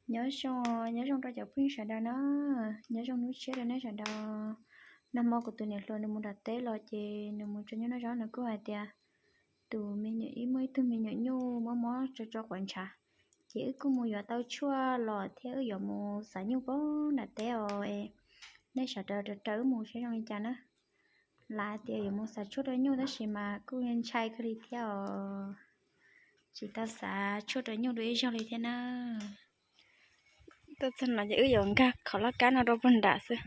Nyob zoo, nyob zoo rau cov phooj ywg sawv daws na, nyob zoo hnub tshiab rau nej sawv daws. Nag hmo kuv tus niam hluas nws mus nram teb los ces nws mus tso nyuj noj zaub, nws kuj hais tias tus me nyuam, ib muaj ib tug me nyuam nyuj mob mob tso tso quav ntshav, ces wb kuj mus yuav tau tshuaj los thiab wb yuav mus xav nyuj pem nram teb os. Nej sawv daws raws raws wb mus saib zoo li cas na. Lav tias yuav mus xav tshuaj rau nyuj tab sis mas kuj ntshai kawg li thiab os, tsis tau xav tshuaj rau nyuj dua ib zaug li thiab na. Tuaj txog no ces wb yuav nkag qhov laj kab no rau puag nram xwb,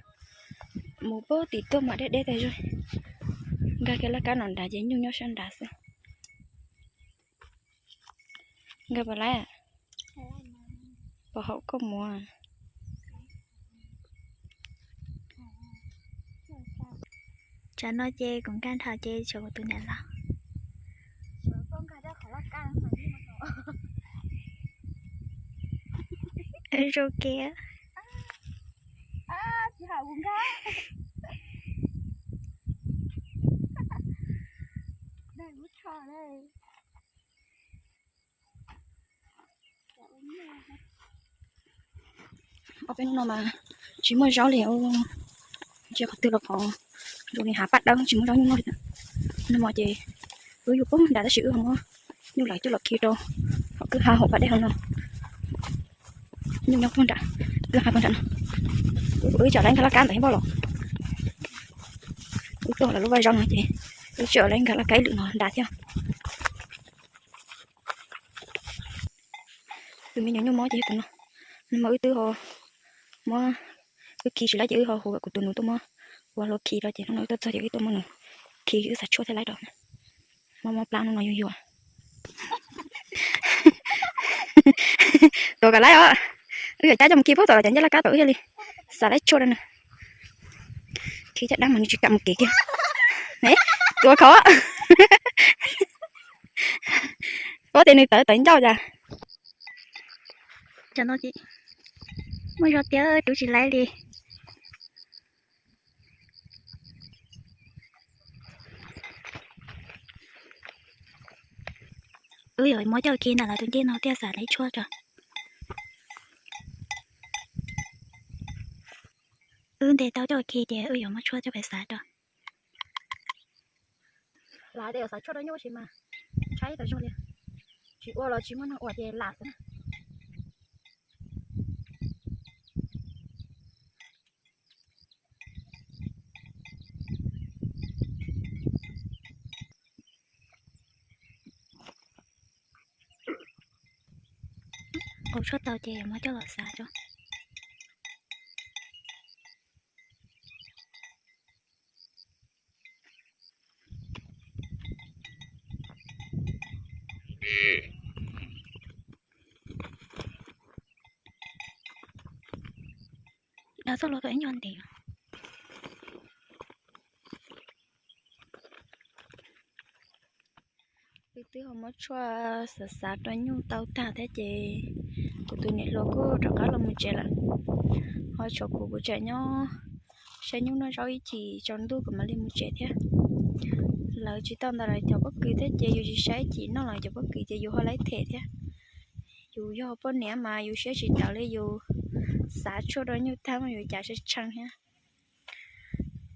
mus puag tim tuaj mas deb deb tas zog. Nkag kiag laj kab no nrad ces nyuj nyob sab nrad xwb. Nkag puas laib? Puas haum koj mus? Tsam no ces kuv nkag dhau ces tshuav kuv tus niam laus. Zoo kev. Ob peb hnub no mas tsis muaj zaub li, ntsia qhov twg los qhov zoo li hav paj dawb tsis muaj zaub nyuj noj li. Nag hmo ces wb yuav poob nram tab sis wb ho muab nyuj lawv coj los khi rau hauv kwj ha hauv pas dej hauv no. Nyuj nyob puag nram kwj ha puag nram no. Wb tsam lawv nkag laj kab ntawd thiab npaj los. Wb tuaj lawv lub vaj zaub no ces wb tsam lawv nkag laj kab ib lwm no nrad thiab. Tus me nyuam nyuj mob ces yog tus no. Nag hmo wb twb ho muab, wb khi tsis laib ces wb ho hu kuv tus nus tuaj muab ua hlua khi rau ces hnub no wb tuaj txog ces wb tuaj muab nws khi wb xav tshuaj thiaj laib rau. Mob mob plab hnub no yuag yuag. Tuav kom laib os. Wb yuav cab coj mus khi puag tom los cov ncej laj kab tom wb thiaj li xav laib tshuaj rau nws. Khi caj dab mas nws tsis kam mus kev kiag. Tuav khov. Ua tias nws tawv tawv ncauj cas. Tsam no ces muaj zog tiag rub tsis laib li. Wb yuav muab coj khi ntawm lawv tus ncej no thiaj xav laib tshuaj tso. Wb ntes tau coj khi ces wb yuav muab tshuaj coj pem xav tso. Lav tias yuav xav tshuaj rau nyuj tab sis mas tshaib tas zog li. Tsis ua los tsis muaj neeg ua ces lam xwb na. Ua tshuaj tau ces yuav muab coj los xav tso. Dav txoj hlua kom ib nyuag ntev. Wb twb ho muab tshuaj xav xav rau nyuj tau tag thiab ces kuv tus niam hluas kuj rov qab los mus tsev lawm. Ho tshuav kuv, kuv tseem nyob saib nyuj noj zaub ib chim tsaus ntuj kuv mam li mus tsev thiab. Lawv tsis tau ntawm lawv cov pob kws thiab ces yus tsis saib ib chim noj lawv cov pob kws ces yus ho laib them thiab. Yus yog poj niam mas yus siab tsis tawv li, yus xav tshuaj rau nyuj tag mas yus cas tshee tshee thiab.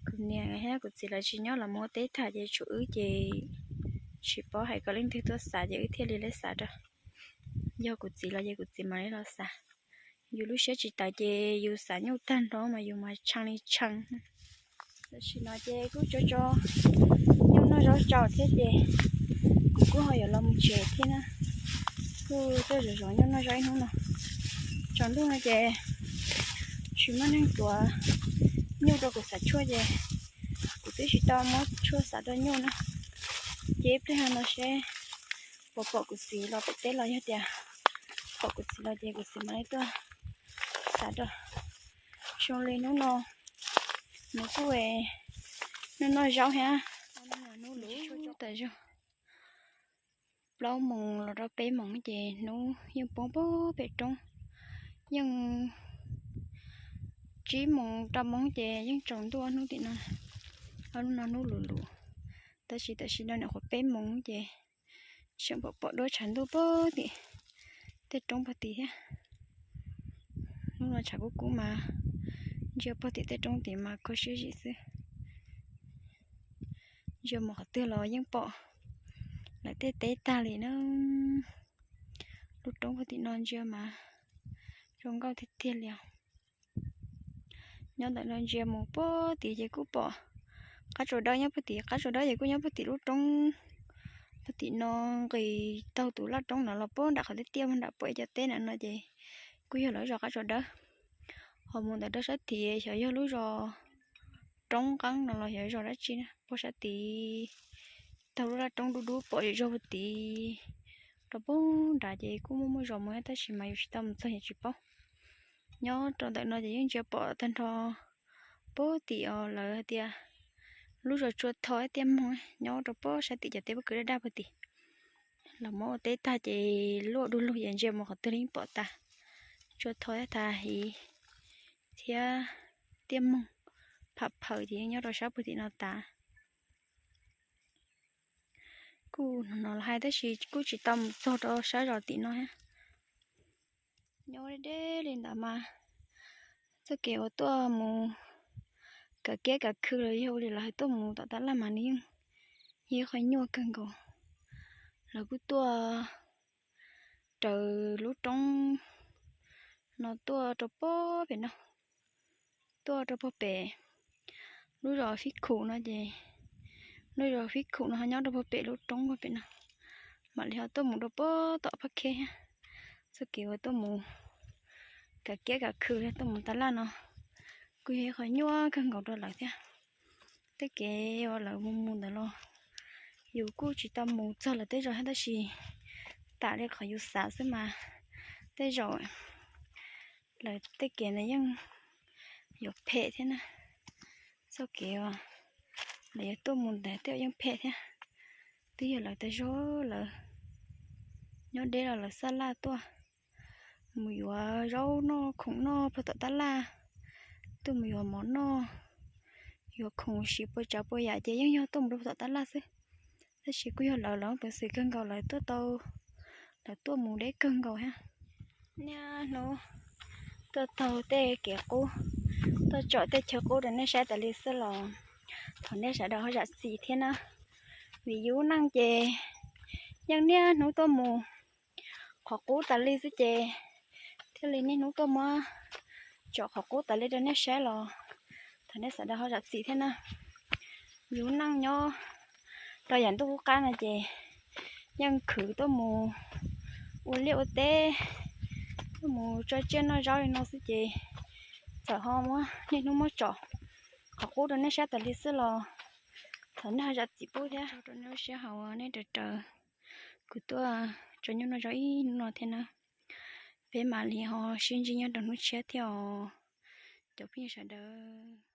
Kuv niam thiab kuv txiv lawv tsis nyob los mus ua teb tag ces tshuav wb ces tsis paub hais kom leej twg tuaj xav ces wb thiaj li laib xav rau. Yog kuv txiv los ces kuv txiv mam li los xav. Yus lub siab tsis tawv ces yus xav nyuj tag nrho mas yus mas tshee li tshee. Tam sim no ces kuj tso tso nyuj noj zaub tsaus thiab ces kuv kuj ho yuav los mus tsev thiab na. Kuj tuaj zov zov nyuj noj zaub ib hnub no. Tsaus ntuj no ces tsis muaj neeg tuav nyuj rau kuv xav tshuaj ces kuv twb tsis tau muab tshuaj xav rau nyuj na. Ces ib pliag no seb puas pom kuv txiv los pem teb los yog tias pom kuv txiv los ces kuv txiv mam li tuaj xav rau. Zoo li hnub no nws kuj noj noj zaub thiab. Hnub no hnub luv tas zog, plaub moos los rau peb moos ces hnub yeej poob pem roob, yeej tsib moos rau moos ces yeej tsaus ntuj hnub tim no. Hnub no hnub luv luv, tab sis tam sim no nyuam qhuav peb moos ces tseem pom pom duab tshav ntuj puag tim tej roob puag tim thiab. Hnub no tshav kub kub mas ntsia pog tim tej roob tim mas kho siab zim xwb. Ntsia mus qhov twg los yeej pom lawv tej teb tag li na. Lub roob pog tim no ntsia mas zoo nkauj tiag tiag li os. Nyob ntawm no ntsia mus pog tim ces kuj pom qab tsuas dawb nyob pog tim, qab tsuas dawb ces kuj nyob pog tim lub roob. Pog tim no nqis taug tus laj roob no los pog nram qhov tiaj tiaj nram pem cov teb na no ces kuj yog lawv zos qab tsuas dawb. Ho mus ntawm rau sab tid xyov yog lub zos roob qeeb no los xyov zos dab tsi na, pog sab tid taug lub laj roob dub dub pom zom zaws pog tid. Rau pog nrad ces kuj muaj muaj zos mus tab sis mas yus tsis tau mus txog ces tsis paub. Nyob rau ntawm no ces yeej ntsia pom tag nrho pog tim os, lawv hais tias lub zos Tsua Tho thiab Tiaj Moog nyob rau pog sab tim cov teb pob kws daj daj pog tim. Los muab ua teb tag ces luaj du lug ces ntsia mus qhov twg los yeej pom tas Tsua Tho thiab Tha Hiv thiab Tiaj Moog, Pham Phawm ces yeej nyob rau sab pog tim no tas. Kuj hnov los hais tab sis kuj tsis tau mus txog rau sab zos tim no thiab. Nyob deb deb li ntawd mas txoj kev uas tuaj mus kav kiab kav khw los yog ua li lawv hais tuaj mus tom tab laj mas nws yeej yog ib qho nyuaj kawg nkaus. Lawv kuj tuaj raws lub roob no tuaj rau pog pem no, tuaj rau pog pem lub zos Fib Khum no ces, lub zos Fib Khum no ho nyob rau pog pem lub roob pog pem no, mam li ho tuaj mus rau pog tom Phab Kheb thiab. Txoj kev uas tuaj mus kav kiab kav khw tuaj mus tab laj no kuj yog ib qho nyuaj kawg nkaus rau lawv thiab. Tej kev uas lawv mus mus ntawd los yus kuj tsis tau mus txog lawv tej zos thiab tab sis tam li qhov yus xav xwb mas tej zaum lawv tej kev ntawd yeej yuav phem thiab na. Txoj kev uas lawv yuav tuaj mus ntawd tej yeej phem thiab. Twb yog lawv tas zog lawv nyob deb los lawv xab laj tuaj mus yuav zaub noj khoom noj puag tom tab laj, tuaj mus yuav mov noj, yuav khoom siv puas tsav puas yam ces yeej yog tuaj mus rau puag tom tab laj xwb. Tab sis kuj yog lawv lawv peev xwm kawg nkaus lawv tuaj tau, lawv tuaj mus deb kawg nkaus thiab. Niaj hnub tuaj taug tej kev qub, tuaj tsom tej chaw qub rau nej saib tas li xwb los thov nej sawv daws ho zam txim thiab na. Vim yus neej ces yeej niaj hnub tuaj mus qhov qub tas li xwb ces thiaj li niaj hnub tuaj muab tsom qhov qub tas li rau nej saib los thov nej sawv daws ho zam txim thiab na. Yus neej nyob rau yav ntuj qub qab no ces yeej khwv tuaj mus ua liaj ua teb, tuaj mus tso tsiaj noj zaub li no xwb ces txawm ho muab niaj hnub muab tsom qhov qub rau nej saib tas li xwb los thov nej ho zam txim pub thiab. Rau nej lub sij hawm uas nej raws raws kuv tuaj tso nyuj noj zaub ib hnub no thiab na. Peb mam li ho sib ntsib nyob rau hnub tshiab thiab os cov phooj ywg sawv daws.